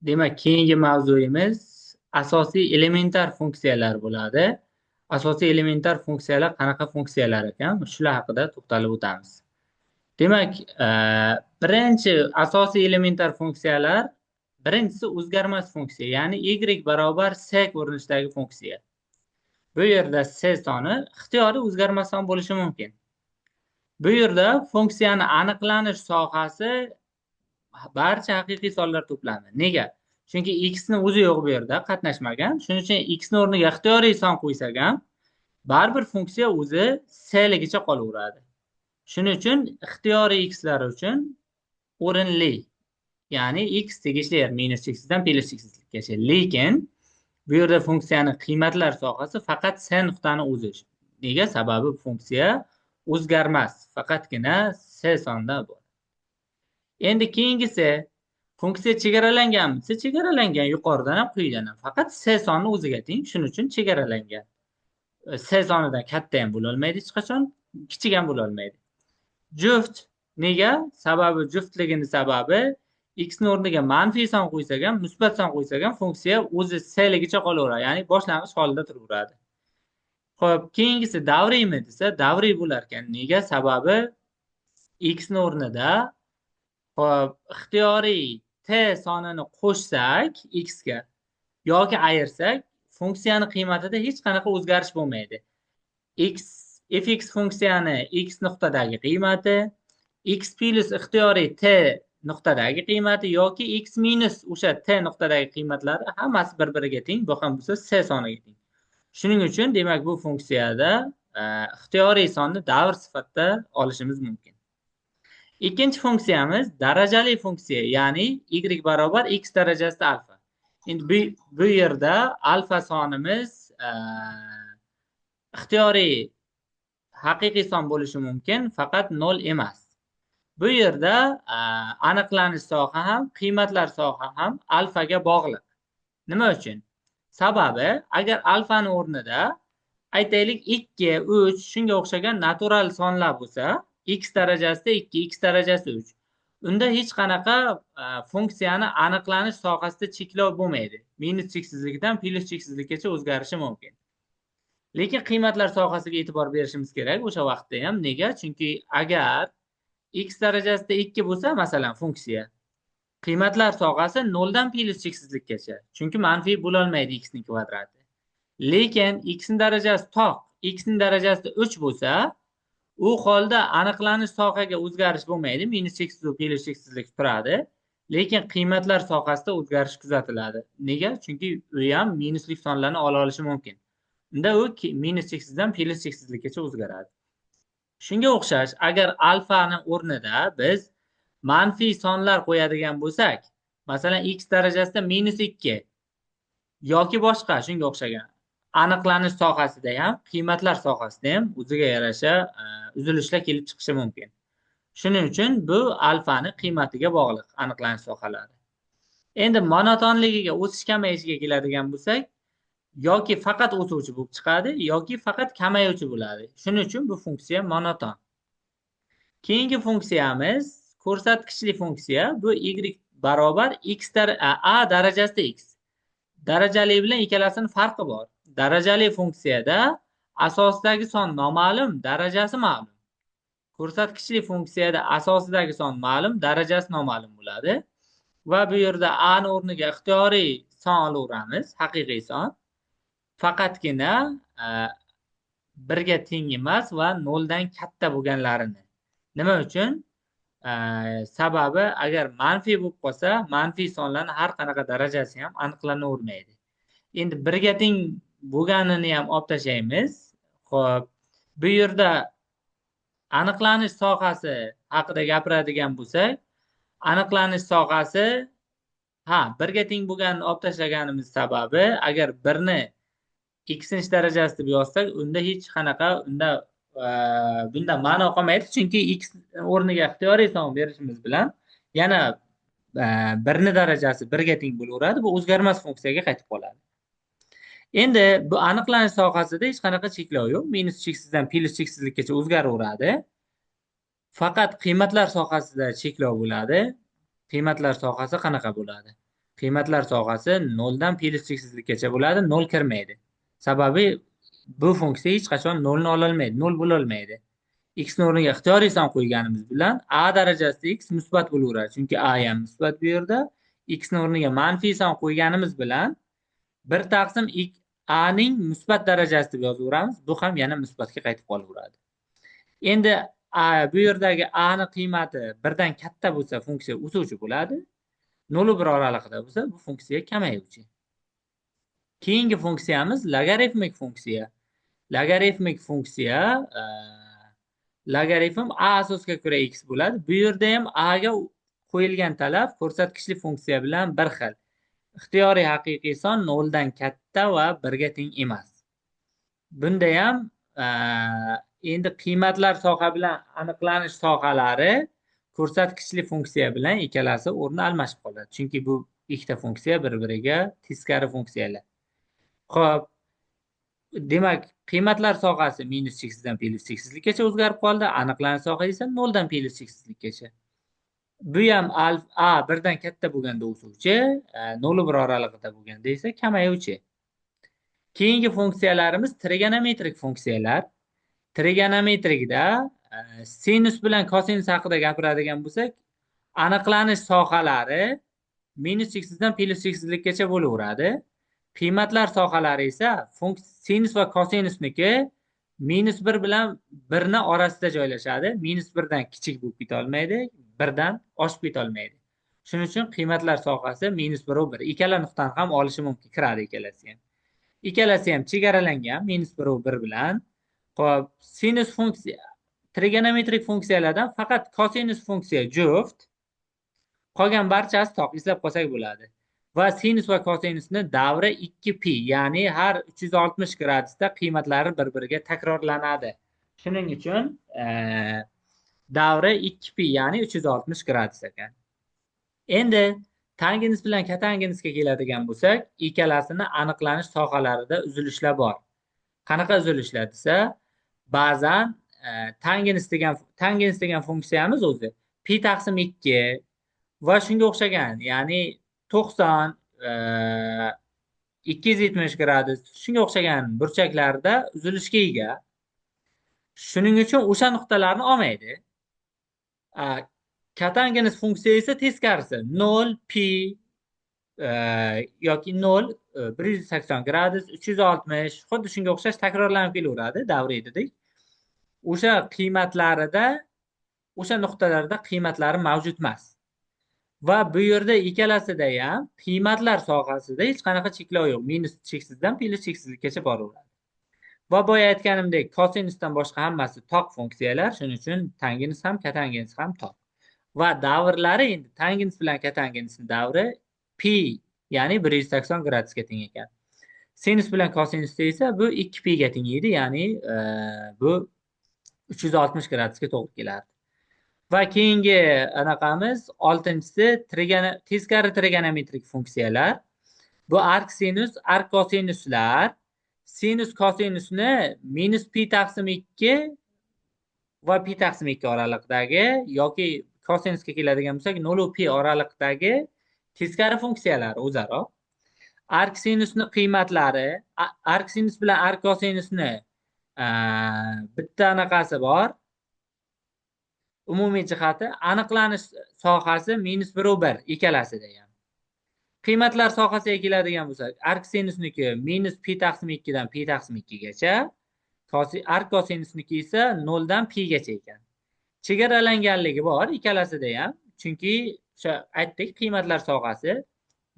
Demak, keyingi mavzuyimiz asosiy elementar funksiyalar bo'ladi. Asosiy elementar funksiyalar qanaqa funksiyalar ekan? Shular haqida to'xtalib o'tamiz. Demak, birinchi asosiy elementar funksiyalar, birinchisi o'zgarmas funksiya, ya'ni y barobar c ko'rinishidagi funksiya. Bu yerda c soni ixtiyoriy o'zgarmas son bo'lishi mumkin. Bu yerda funksiyani aniqlanish sohasi barcha haqiqiy sonlar to'plami. Nega? Chunki x ni o'zi yo'q bu yerda, qatnashmagan. Shuning uchun x ni o'rniga ixtiyoriy son qo'ysak ham, baribir funksiya o'zi c ligicha qolaveradi. Shuning uchun ixtiyoriy xlar uchun o'rinli, ya'ni x tegishli yer minus cheksizdan plyus cheksizlikkacha. Lekin bu yerda funksiyani qiymatlar sohasi faqat c nuqtani o'zi. Nega? Sababi funksiya o'zgarmas, faqatgina c sondan iborat. Endi keyingisi, funksiya chegaralanganmi desa, chegaralangan, yuqoridan ham, quyidan ham. Faqat c sonni o'ziga teng, shuning uchun chegaralangan. C sonidan katta ham bo'lolmaydi hech qachon, kichik ham bo'lolmaydi. Juft nega? Sababi juftligini sababi x ni o'rniga manfiy son qo'ysak ham, musbat son qo'ysak ham funksiya o'zi c ligicha qolaveradi, ya'ni boshlang'ich holida turaveradi. Xo'p, keyingisi davriymi desa, davriy bo'lar ekan. Nega? Sababi x ni o'rnida, xo'p, ixtiyoriy t sonini qo'shsak x ga yoki ayirsak, funksiyani qiymatida hech qanaqa o'zgarish bo'lmaydi. X fx funksiyani x nuqtadagi qiymati, x plyus ixtiyoriy t nuqtadagi qiymati yoki x minus o'sha t nuqtadagi qiymatlari hammasi bir-biriga teng, bu ham bo'lsa c soniga teng. Shuning uchun, demak, bu funksiyada ixtiyoriy sonni davr sifatida olishimiz mumkin. Ikkinchi funksiyamiz darajali funksiya, ya'ni y barobar x darajasida alfa. Endi bu yerda alfa sonimiz ixtiyoriy haqiqiy son bo'lishi mumkin, faqat 0 emas. Bu yerda aniqlanish soha ham, qiymatlar soha ham alfaga bog'liq. Nima uchun? Sababi agar alfani o'rnida aytaylik 2, 3 shunga o'xshagan natural sonlar bo'lsa, x darajasida 2, x darajasida 3. Unda hech qanaqa funksiyani aniqlanish sohasida cheklov bo'lmaydi. Minus cheksizlikdan plyus cheksizlikkacha o'zgarishi mumkin. Lekin qiymatlar sohasiga e'tibor berishimiz kerak o'sha vaqtda ham. Nega? Chunki agar x darajasida 2 bo'lsa, masalan, funksiya qiymatlar sohasi 0 dan plyus cheksizlikkacha. Chunki manfiy bo'la olmaydi x ning kvadrati. Lekin x ning darajasi toq, x ning darajasida 3 bo'lsa, u holda aniqlanish sohaga o'zgarish bo'lmaydi, minus cheksiz va plyus cheksizlik turadi. Lekin qiymatlar sohasida o'zgarish kuzatiladi. Nega? Chunki u ham minuslik sonlarni ola olishi mumkin. Unda u minus cheksizdan plyus cheksizlikkacha o'zgaradi. Shunga o'xshash, agar alfani o'rnida biz manfiy sonlar qo'yadigan bo'lsak, masalan, x darajasida minus 2 yoki boshqa shunga o'xshagan, aniqlanish sohasida ham, qiymatlar sohasida ham o'ziga yarasha uzilishlar kelib chiqishi mumkin. Shuning uchun bu alfani qiymatiga bog'liq aniqlanish sohalari. Endi monotonligiga, o'sish kamayishiga keladigan bo'lsak, yoki faqat o'suvchi bo'lib chiqadi, yoki faqat kamayuvchi bo'ladi. Shuning uchun bu funksiya monoton. Keyingi funksiyamiz ko'rsatkichli funksiya. Bu y barobar x a darajasida x. Darajali bilan ikkalasining farqi bor. Darajali funksiyada asosidagi son noma'lum, darajasi ma'lum. Ko'rsatkichli funksiyada asosidagi son ma'lum, darajasi noma'lum bo'ladi. Va bu yerda a ni o'rniga ixtiyoriy son olaveramiz, haqiqiy son. Faqatgina birga teng emas va noldan katta bo'lganlarini. Nima uchun? Sababi agar manfiy bo'lib qolsa, manfiy sonlarni har qanaqa darajasi ham aniqlanavermaydi. Endi birga teng bo'lganini ham olib tashlaymiz. Xo'p, bu yerda aniqlanish sohasi haqida gapiradigan bo'lsak, aniqlanish sohasi, ha, birga teng bo'lganini olib tashlaganimiz sababi agar birni x darajasi deb yozsak, unda hech qanaqa unda bunda ma'no qolmaydi, chunki x o'rniga ixtiyoriy son berishimiz bilan yana birni darajasi birga teng bo'laveradi, bu o'zgarmas funksiyaga qaytib qoladi. Endi bu aniqlanish sohasida hech qanaqa cheklov yo'q, minus cheksizdan plyus cheksizlikkacha o'zgaraveradi. Faqat qiymatlar sohasida cheklov bo'ladi. Qiymatlar sohasi qanaqa bo'ladi? Qiymatlar sohasi 0 dan plyus cheksizlikkacha bo'ladi, 0 kirmaydi. Sababi bu funksiya hech qachon 0 ni ololmaydi, 0 bo'la olmaydi. X ni o'rniga ixtiyoriy son qo'yganimiz bilan a darajasida x musbat bo'laveradi. Chunki a ham musbat bu yerda. X ni o'rniga manfiy son qo'yganimiz bilan 1 taqsim a ning musbat darajasi deb yozaveramiz. Bu ham yana musbatga qaytib qolaveradi. Endi a, bu yerdagi a ni qiymati 1dan katta bo'lsa funksiya o'suvchi bo'ladi. 0 1 oralig'ida bo'lsa bu funksiya kamayuvchi. Keyingi funksiyamiz logarifmik funksiya. Logarifmik funksiya logaritm a asosga ko'ra x bo'ladi. Bu yerda ham a ga qo'yilgan talab ko'rsatkichli funksiya bilan bir xil. Ixtiyoriy haqiqiy son 0 dan katta va 1 ga teng emas. Bunda ham endi qiymatlar soha bilan aniqlanish sohalari ko'rsatkichli funksiya bilan ikkalasi o'rni almashib qoladi. Chunki bu ikkita funksiya bir-biriga teskari funksiyalar. Xo'p, demak, qiymatlar sohasi minus cheksizdan plyus cheksizlikkacha o'zgarib qoldi. Aniqlanish sohasi esa 0 dan plyus cheksizlikkacha. Bu ham a 1 dan katta bo'lganda o'suvchi, 0 1 oralig'ida bo'lganda esa kamayuvchi. Keyingi funksiyalarimiz trigonometrik funksiyalar. Trigonometrikda sinus bilan kosinus haqida gapiradigan bo'lsak, aniqlanish sohalari minus cheksizdan plyus cheksizlikkacha bo'laveradi. Qiymatlar sohalari esa sinus va kosinusniki minus 1 bilan 1 ni orasida joylashadi. Minus 1 dan kichik bo'lib keta olmaydi, 1 dan oshib keta olmaydi. Shuning uchun qiymatlar sohasi minus 1 va 1. Ikkala nuqtani ham olishi mumkin, kiradi ikkalasi ham. Ikkalasi ham chegaralangan minus 1 va 1 bilan. Xo'p, sinus funksiya trigonometrik funksiyalardan faqat kosinus funksiya juft, qolgan barchasi toq, eslab qolsak bo'ladi. Va sinus va kosinusni davri 2 pi, ya'ni har 360 gradusda qiymatlari bir-biriga takrorlanadi. Shuning uchun davri 2 pi, ya'ni 360 gradus ekan. Endi tangens bilan kotangensga keladigan bo'lsak, ikkalasini aniqlanish sohalarida uzilishlar bor. Qanaqa uzilishlar desa, ba'zan tangens degan funksiyamiz o'zi pi taqsim 2 va shunga o'xshagan, ya'ni 90, 270 gradus, shunga o'xshagan burchaklarda uzilishga ega. Shuning uchun o'sha nuqtalarni olmaydi. Kotangens funksiya esa teskarisi 0, pi yoki 0, 180 gradus, 360, xuddi shunga o'xshash takrorlanib kelaveradi davriy dedik. O'sha qiymatlarida, o'sha nuqtalarda qiymatlari mavjud emas. Va bu yerda ikkalasida ham qiymatlar sohasida hech qanaqa cheklov yo'q. Minus cheksizdan plyus cheksizlikkacha boraveradi. Va boya aytganimdek, kosinusdan boshqa hammasi toq funksiyalar, shuning uchun tangens ham, kotangens ham toq. Va davrlari endi tangens bilan kotangensning davri pi, ya'ni 180 gradusga teng ekan. Sinus bilan kosinusda esa bu 2 pi ga teng edi, ya'ni bu 360 gradusga to'g'ri kelardi. Va keyingi anaqamiz oltinchisi teskari trigonometrik funksiyalar. Bu ark sinus, ark kosinuslar. Sinus kosinusni minus pi taqsim 2 va pi taqsim 2 oraliqdagi yoki kosinusga keladigan bo'lsak 0 pi oraliqdagi teskari funksiyalar o'zaro. Ark sinusni qiymatlari, ark sinus bilan ark kosinusni bitta anaqasi bor. Umumiy jihati aniqlanish sohasi minus 1 va 1 ikkalasida ham. Qiymatlar sohasiga keladigan bo'lsak, ark sinusniki minus pi taqsim 2 dan pi taqsim 2 gacha, ark kosinusniki esa 0 dan pi gacha ekan. Chegaralanganligi bor ikkalasida ham, chunki o'sha aytdik, qiymatlar sohasi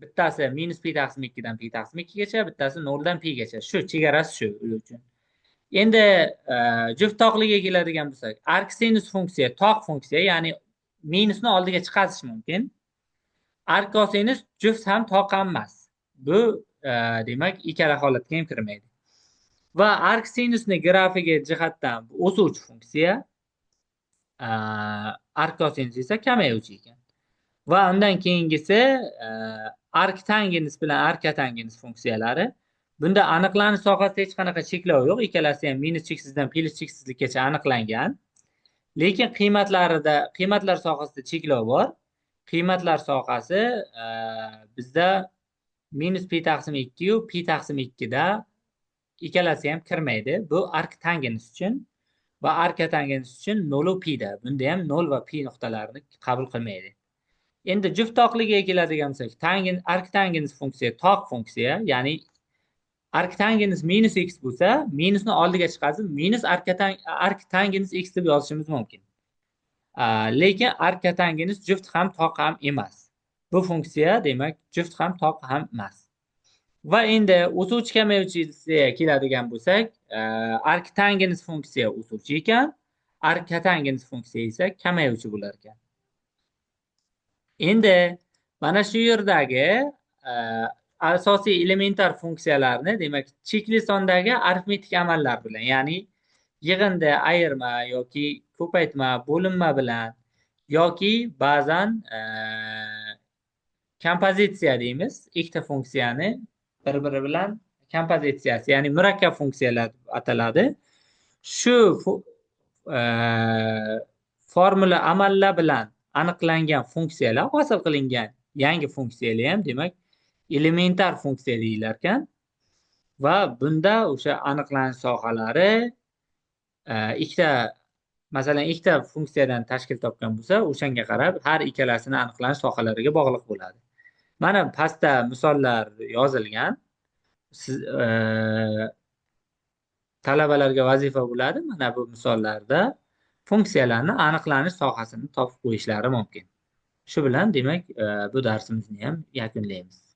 bittasi minus pi taqsim 2 dan pi taqsim 2 gacha, bittasi 0 dan pi gacha. Shu chegarasi shu ular uchun. Endi juft toqligiga keladigan bo'lsak, ark sinus funksiya toq funksiya, ya'ni minusni oldiga chiqarish mumkin. Ark kosinus juft ham, toq ham emas. Bu demak ikkala holatga ham kirmaydi. Va ark sinusni grafigi jihatdan o'suvchi funksiya, ark kosinus esa kamayuvchi ekan. Va undan keyingisi ark tangens bilan ark kotangens funksiyalari. Bunda aniqlanish sohasida hech qanaqa cheklov yo'q. Ikkalasi ham minus cheksizdan plyus cheksizlikkacha aniqlangan. Lekin qiymatlarida, qiymatlar sohasida cheklov bor. Qiymatlar sohasi bizda minus pi taqsim ikkiyu pi taqsim ikkida ikkalasi ham kirmaydi. Bu ark tangens uchun va arka tangens uchun nolu pida. Bunda ham nol va pi nuqtalarini qabul qilmaydi. Endi juft toqligiga keladigan bo'lsak, ark tangens funksiya toq funksiya, ya'ni ark tangens minus x bo'lsa, minusni oldiga chiqarib, minus ark tangens x deb yozishimiz mumkin. Lekin ark tangens juft ham, toq ham emas. Bu funksiya, demak, juft ham, toq ham emas. Va endi o'suvchi kamayuvchisiga keladigan bo'lsak, ark tangens funksiya o'suvchi ekan, ark kotangens funksiya esa kamayuvchi bo'lar ekan. Endi mana shu yerdagi asosiy elementar funksiyalarni, demak, chekli sondagi arifmetik amallar bilan, ya'ni yig'indi, ayirma yoki ko'paytma, bo'linma bilan yoki ba'zan kompozitsiya deymiz, ikkita funksiyani bir biri bilan kompozitsiyasi, ya'ni murakkab funksiyalar deb ataladi. Shu formula amallar bilan aniqlangan funksiyalar, hosil qilingan yangi funksiyalar ham, demak, elementar funksiya deyilar ekan va bunda o'sha aniqlanish sohalari ikkita, masalan, ikkita funksiyadan tashkil topgan bo'lsa, o'shanga qarab har ikkalasini aniqlanish sohalariga bog'liq bo'ladi. Mana pastda misollar yozilgan. Siz talabalarga vazifa bo'ladi, mana bu misollarda funksiyalarni aniqlanish sohasini topib qo'yishlari mumkin. Shu bilan, demak, bu darsimizni ham yakunlaymiz.